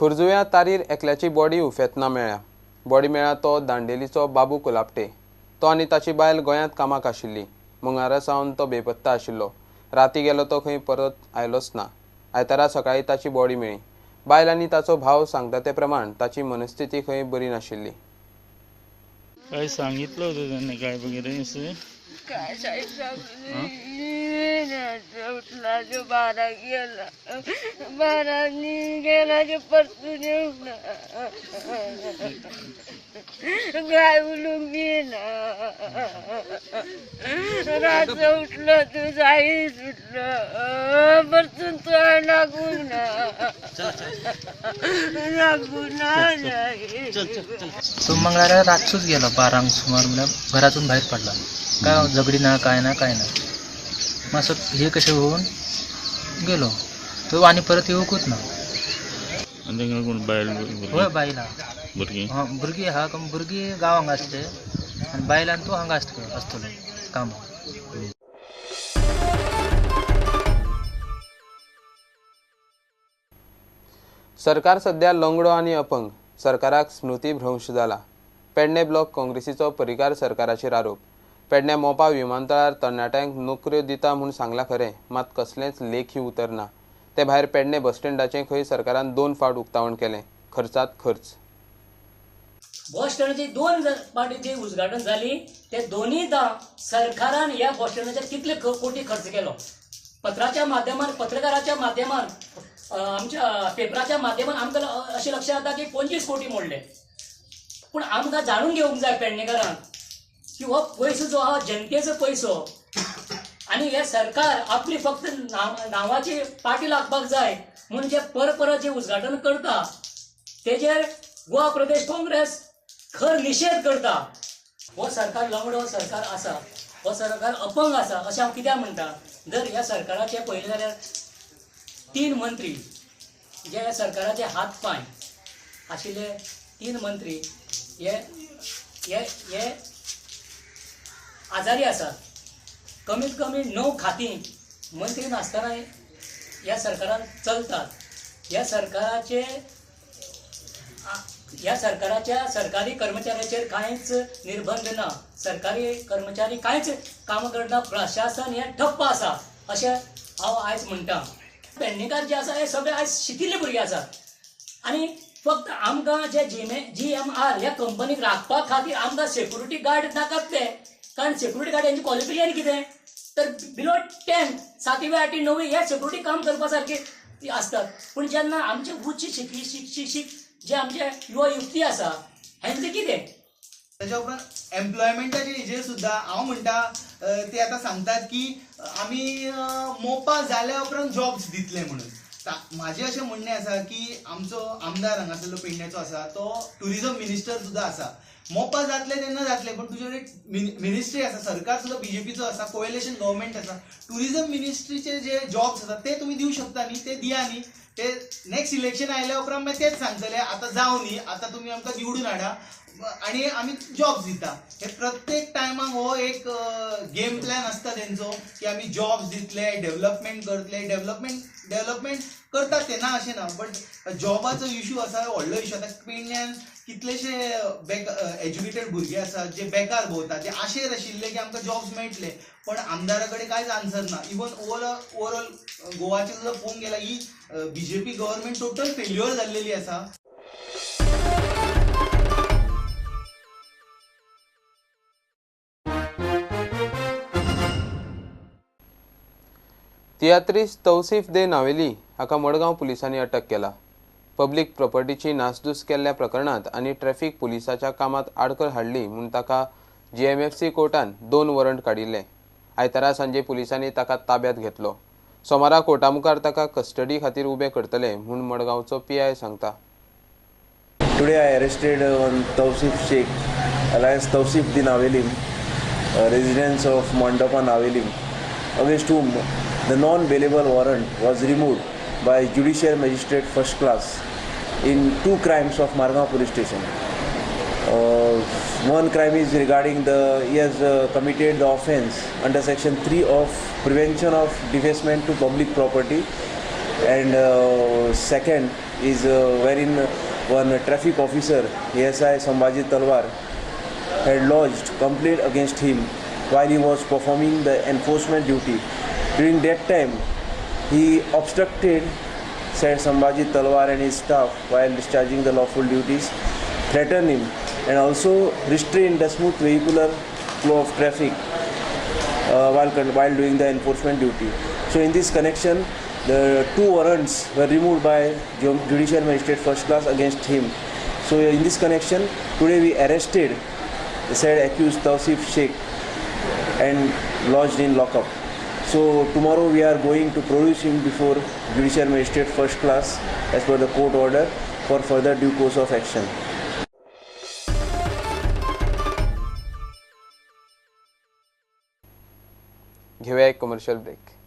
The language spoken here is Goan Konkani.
खोर्जुव्या तारीर एकल्याची बॉडी उफेतना मेळ्ळ्या. बॉडी मेळ्ळा तो दांडेलीचो बाबू कोलापटे. तो आनी ताची बायल गोंयांत कामाक आशिल्ली. मंगळारा सावन तो बेपत्ता आशिल्लो. राती गेलो तो खंय परत आयलोच ना. आयतारा सकाळी ताची बॉडी मेळ्ळी. बायल आनी ताचो भाव सांगता ते प्रमाण ताची मनस्थिती खंय बरी नाशिल्ली. काय सांगितलं होतं त्यांनी काय वगैरे असं काय उठला जो बारा गेला बारानी गेला जो परतून येऊन गाय उलून गेला. रात्र उठलं तू जाईच उठलं परतून तू लागून लागून. तो मंगळारा रातचोच गेलो 12 सुमार म्हळ्यार घरातून भायर पडला. काय झगडी ना काय ना काय ना मातसो हे कशें होवन गेलो तो आनी परत येवकूच ना. हय बायल आहा, भुरगीं आहा, भुरगीं गांव हांगा आसले आनी बायल आनी तो हांगा आसतलो कामाक. सरकार सध्या लंगडो आनी अपंग. सरकाराक स्मृतीभ्रंश जाला. पेडणे ब्लॉक काँग्रेसीचो परिकार सरकाराचेर आरोप. पेडण्या मोपा विमानतळार तरणाट्यांक नोकऱ्यो दिता म्हूण सांगला खरें, मात कसलेंच लेखी उतर ना. ते भायर पेडणे बस स्टँडाचें खंय सरकारान 2 फावट उक्तावण केलें. खर्चात खर्च. बस स्टँडाची 2 फावटी जी उद्घाटन जाली ते दोनूयदा सरकारान ह्या बस स्टँडाचेर कितले कोटी खर्च केलो. पत्राच्या माध्यमान, पत्रकाराच्या माध्यमान, आमच्या पेपराच्या माध्यमान आमकां अशें लक्षात येता की 25 कोटी मोडले. पूण आमकां जाणून घेवंक जाय पेडणेकारांक की हो पयसो जो आहा जनतेचो पयसो आनी हे सरकार आपली फक्त नांवाची पाटी लागपाक जाय म्हूण जे परपरत जे उद्घाटन करता तेजेर गोवा प्रदेश काँग्रेस खर निशेध करता. हो सरकार लंगडो सरकार आसा, हो सरकार अपंग आसा अशें हांव कित्याक म्हणटा. जर ह्या सरकाराचे पळयलें जाल्यार 3 मंत्री जे ह्या सरकाराचे हात पांय आशिल्ले 3 मंत्री हे हे हे आजारी आसात. कमीत कमी 9 खातीं मंत्री नासतना ह्या सरकारान चलतात. ह्या सरकाराच्या सरकारी कर्मचाऱ्याचेर कांयच निर्बंध ना. सरकारी कर्मचारी कांयच काम करना, प्रशासन हें ठप्प आसा अशें हांव आयज म्हणटा. पेडणेकार जे आसा हे सगळे आयज शिकिल्ले भुरगे आसात आनी फक्त आमकां जे GMR ह्या कंपनीक राखपा खातीर आमकां सेक्युरिटी गार्ड नाकात ते. कारण सेक्युरिटी गार्ड यांची क्वॉलिफिकेशन कितें तर बिलो 10, 7वी 8वी 9वी ह्या सेक्युरिटी काम करपा सारके आसतात. पूण जेन्ना आमचे उच्च शिक्षीत जे आमचे युवा युवती आसा हेंचें कितें. ताच्या उपरांत एम्प्लॉयमेंटाचे हेजेर सुद्दां हांव म्हणटा ते आतां सांगतात की आमी मोपा जाल्या उपरांत जॉब्स दितले म्हणून. म्हाजें अशें म्हणणें आसा की आमचो आमदार हांगासरलो पेडण्याचो आसा तो ट्युरिजम मिनिस्टर सुद्दां आसा. मोपा जातले तेन्ना जातले, पण तुजे कडेन मिनिस्ट्री आसा, सरकार सुद्दां बीजेपीचो आसा, कोएलिशन गव्हर्मेंट आसा, ट्युरिजम मिनिस्ट्रीचे जे जॉब्स आसा ते तुमी दिवं शकता न्ही, ते दिया न्ही. ते नेक्स्ट इलेक्शन आयल्या उपरांत मागीर तेच सांगतले आतां जावं न्ही, आतां तुमी आमकां निवडून हाडा आनी आमी जॉब्स दिता. हे प्रत्येक टायमाक हो एक गेम प्लॅन आसता तेंचो की आमी जॉब्स दितले, डेव्हलपमेंट करतले. डेव्हलपमेंट करतात ते ना अशें ना, बट जॉबाचो इशू आसा, व्हडलो इशू. आतां पेडण्यान कितलेशे एज्युकेटेड भुरगे आसात जे बेकार भोंवतात, जे आशेर आशिल्ले की आमकां जॉब्स मेळटले, पण आमदारा कडेन कांयच आन्सर ना. इवन ओवरऑल गोवाचेर सुद्दां पळोवंक गेल्यार ही बीजेपी गव्हर्मेंट टोटल फेल्युअर जाल्लेली आसा. तियात्रिस्त तौसीफ दे नावेली हाका मडगांव पुलिसांनी अटक केला. पब्लीक प्रॉपर्टीची नासधूस केल्ल्या प्रकरणांत आनी ट्रॅफिक पुलिसाच्या कामांत आडखळ हाडली म्हूण ताका GMFC कोर्टान 2 वॉरंट काडिल्ले. आयतारा सांजे पुलिसांनी ताका ताब्यात घेतलो. सोमारा कोर्टा मुखार ताका कस्टडी खातीर उबे करतले म्हूण मडगांवचो PI सांगता. Today I arrested one Tausif Sheikh alias Tausif de Navelim, residents of Mandapa Navelim, against whom the non-bailable warrant was removed by Judicial Magistrate First Class in 2 crimes of Margao Police Station. One crime is regarding he has committed the offence under Section 3 of Prevention of Defacement to Public Property, and second is wherein one traffic officer, ASI Sambhaji Talwar, had lodged complaint against him while he was performing the enforcement duty. During that time, he obstructed said Sambhaji Talwar and his staff while discharging the lawful duties, threatened him, and also restrained the smooth vehicular flow of traffic while doing the enforcement duty. So in this connection, the two warrants were removed by Judicial Magistrate First Class against him. So in this connection, today we arrested the said accused Tausif Sheikh and lodged in lockup. So tomorrow we are going to produce him before Judicial Magistrate First Class as per the court order for further due course of action. घेऊया एक कमर्शियल ब्रेक.